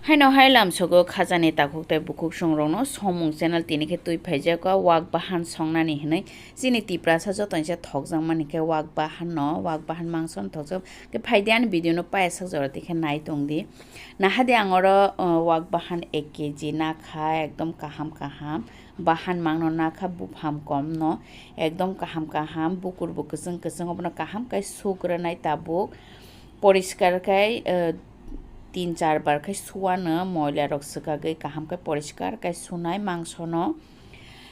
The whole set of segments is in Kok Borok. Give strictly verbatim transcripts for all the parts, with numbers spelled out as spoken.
Haino hai lamsogo khajani takhuk tei bukhuk songrokno Somung channel tini khe twi phaijak o wak bahan songnani hinwi. Chini Tiprasa jotoinsa thokjakmani khe wak bahan no, wak bahan mangso no thokjak. Khe phaidi ani video no paiyasak jora tikhe nai tongdi. Nahadi ang oro, uh, wak bahan ek K G nakha, ekdom kaham kaham. Bahan mangno nakha, bupham kom no, ekdom kaham kaham, bukur bo kwchwng kwchwng, obono kaham khe sugranai tabuk. Poriskar khai, uh, tin char bar khai suwano, moila rok swkagwi kaham khe poriskar khai sunai mangsono.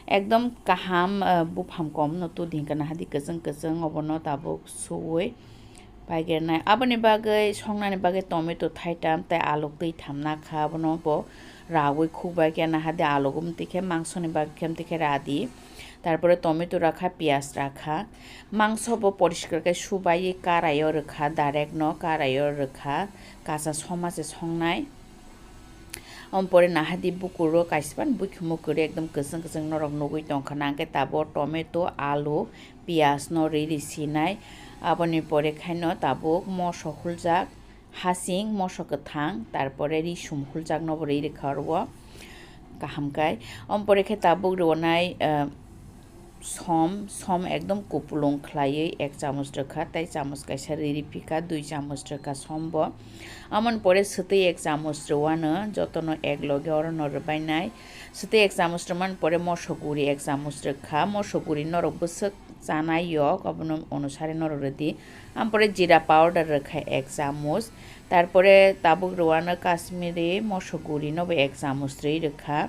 Ekdom kaham, uh, bupham kom no tudi hwnkhe nahadi kwchwng kwchwng obono tabuk suwi paigernai. Aboni bagwi songnani bagwi tomato thaitam tei alu twi tham nakha, abono bo rawi khukbai khe nahadi alu gum twi khe mangsoni bagwi khe twi khe radi. Tarpore tomato rakha, piyaj rakha. Mangso bo poriskar khe subai karai o rwkha, direct no karai o rwkha, kacha soma se songnai. Omo pore nahadi bukuro kaisa phano buikhumu kwrwi ekdom kwchwng kwchwng norok nugwi tongkha, nangkhe tabuk tomato, alu, piyaj no riri sinai. Aboni pore khaino tabuk moso huljak, hasing, moso kwthang, tarpore risum huljak nobo ri rikha oro kaham kai. Omo pore khe tabuk rwnai, eh, som, som ekdom kupulung khlaiwi ek chamus rwkha, tei chamus kaisa riri phika, dui chamus rwkha som bo. Amoni pore swtwi ek chamus rwano, jotono ek loge orono rwbainai. Swtwi ek chamus rwmani pore moso guri ek chamus rwkha, moso guri norok bwswk chanai yok, abono onusari norok rwdi. Ampore jira powder rwkha ek chamus, tarpore tabuk rwano Kashmiri moso guri nobo ek chamus rwi rwkha.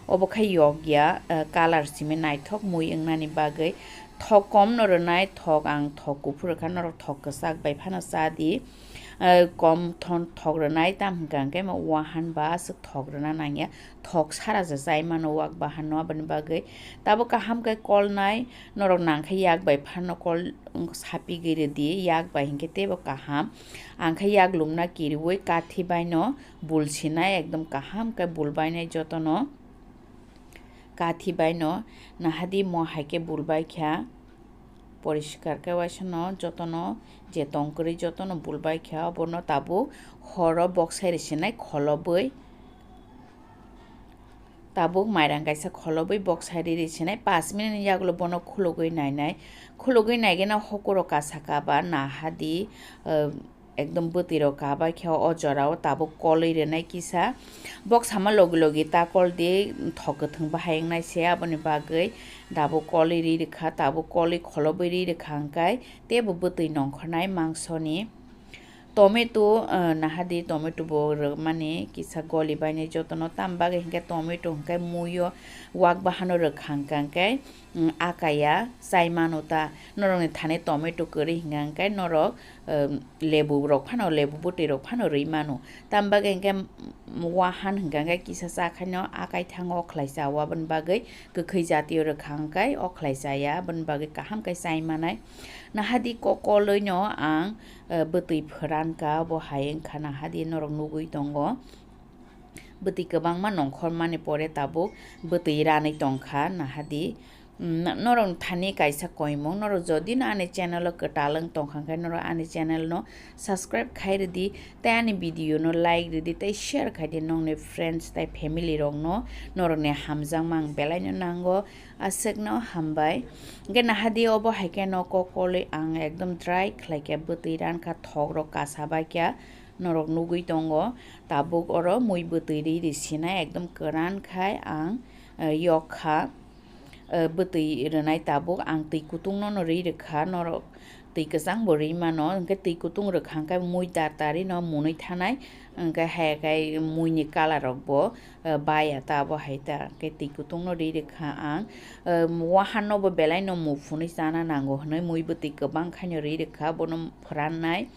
Obo khe yokya, eh, colour simi naithok mui wngnani bagwi. Thok kom no rwnai, thok ang thok kuphur rwkha, norok thok kwchak bai phano cha di. Eh, kom thon thok rwnai, tam hwnkha hwnkhe mo wahan ba aswk thok rwna nangya, thok sara se chai mano wak bahan no, aboni bagwi tabuk kaham khe kolnai, norok nangkhe yak bai phano kol sapigwi rwdi, yak bai hinkhe teibo kaham. Ang khe yak lumna kiriwi kathi bai no bul sinai, ekdom kaham khe bul bainai jotono. Kathi bai no nahadi mo hai khe bul bai kha, poriskar khe waisa no jotono je tong kwrwi jotono bul bai kha, obono tabuk horo boksai rwsinai kholobwi. Tabuk mairang kaisa kholobwi boksai riri sinai, pash minute ni yagulo bono khulugwi nainai. Khulugwi naigena hokuro kasa kaba nahadi, eh, ekdom bwtwi rok kabai khe o jorao tabuk kolwi rwnai kisa. Bok sama logi logi ta kol di thok kwthwng bahai wngnai se, aboni bagwi tabuk kolwi ri rwkha, tabuk kolwi kholobwi ri rwkha hwnkhe teibo bwtwi nongkhornai mangsoni. Tomato, eh, nahadi tomato bo rwmani kisa goli bainai jotono, tam bagwi hinkhe tomato hinkhe muiyo wak bahano rwkha hwnkha hwnkhe, mm, akaya chai mano ta. Norokni thani tomato kwrwi hinkha hwnkhe norok, eh, lebu rok phano, lebu bwtwi rok phano rwi mano. Tam bagwi hinkhe, mm, wahan hinkha hwnkhe kisa cha khaino akai thango, okhlai cha o, aboni bagwi kwkhwi jatiyo rwkha hwnkhe okhlai chaya, aboni bagwi kaham khe chai manai. Nahadi kokolwi no ang, eh, bwtwi phwran ka, bo hai wngkha nahadi norok nugwi tongo. Bwtwi kwbangma nongkhormani pore tabuk bwtwi ranwi tongkha nahadi. Mm, norok thani kaisa koimung, norok jodi no ani channel o kwtal wng tongkha hwnkhe norok ani channel no subscribe khai rwdi, tei ani video no like rwdi, tei share khai di nongni friends tei family rok no, norokni hamjakma ang belai no nango. Aswkno hambai. Hwnkhe nahadi obo hai khe no kokolwi ang ekdom dry khlai khe bwtwi rankha, thok rok kasa bai khe norok nugwi tongo. Tabuk oro mui bwtwi ri ri sinai ekdom kwran khai ang, eh, yok kha. Eh, bwtwi rwnai tabuk ang twi kutung no no ri rwkha norok. Twi kwchang bo rwi mano, hwnkhe twi kutung rwkha hwnkhe mui dar tari no munui thanai, hwnkhe hai khe mui ni colour rok bo, eh, baya ta abo hai ta, hwnkhe twi kutung no rwi rwkha ang. Eh, wahan no bo belai no mu phunui chana nango hwnwi mui bwtwi kwbang khai no rwi rwkha, bono phwrannai.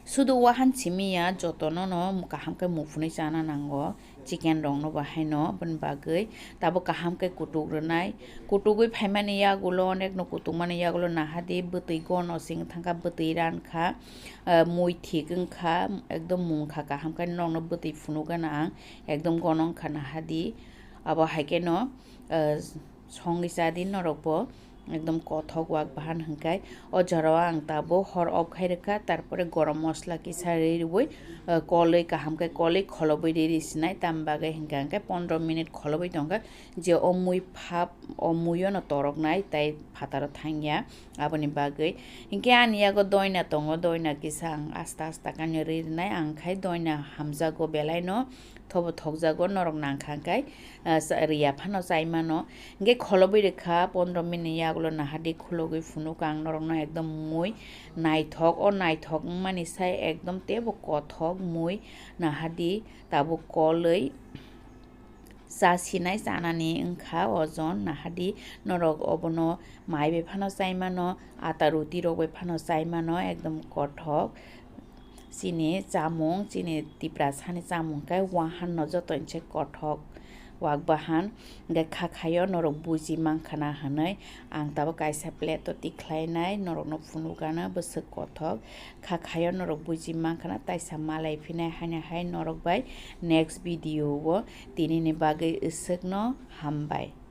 Sudu wahan simi ya, jotono no kaham khe muphunui chana nango, chicken rok no bo haino, aboni bagwi tabuk kaham khe kutuk rwnai. Kutugwi phaimani yagulo, onek no kutukmani yagulo nahadi bwtwi gono se wng thangkha, bwtwi rankha, ah, mui thik wngkha, ekdom mungkha kaham khe norokno bwtwi phunukgana ang, ekdom gono wngkha nahadi. Abo hai kheno, ah, songwi chadi norokbo. Ekdom kothok wak bahan hwnkhe o jorao ang tabuk hor off khai rwkha, tarpore gorom mosla kisa rwi rwi, eh, kolwi kaham khe kolwi kholobwi rwi rwi sinai, tam bagwi hwnkhe hwnkhe pondro minute kholobwi tongkha, je o mui phap, o muiono toroknai tai phataro thangya, aboni bagwi. Hinkhe ani yago doina tongo, doina kisa ang asta asta kani rwi rwnai, ang khai doina hamjago belaino. Thobo thokjago, norok nangkha hwnkhe, ah, sa-, riya phano chai mano. Hwnkhe kholobwi rwkha, pondro minute yagulo nahadi khulogwi phunukha ang norokno ekdom mui naithok. O naithok wngmani sai ekdom teibo kothok mui nahadi tabuk kolwi cha sinai chanani wngkha ojon nahadi norok obono mai bai phano chai mano, ata ruti rok bai phano chai mano ekdom kothok. Chini chamung, chini Tiprasani chamung khe wahan no joto ni se kothok wak bahan. Hwnkhe kha khaio norok buji mankha na hwnwi ang tabuk kaisa plate o tikhlai nai norok no phunukgana bwswk kothok. Kha khaio norok buji mankha na taisa malai phinai haino hai norok bai next video o tini ni bagwi aswk no hambai.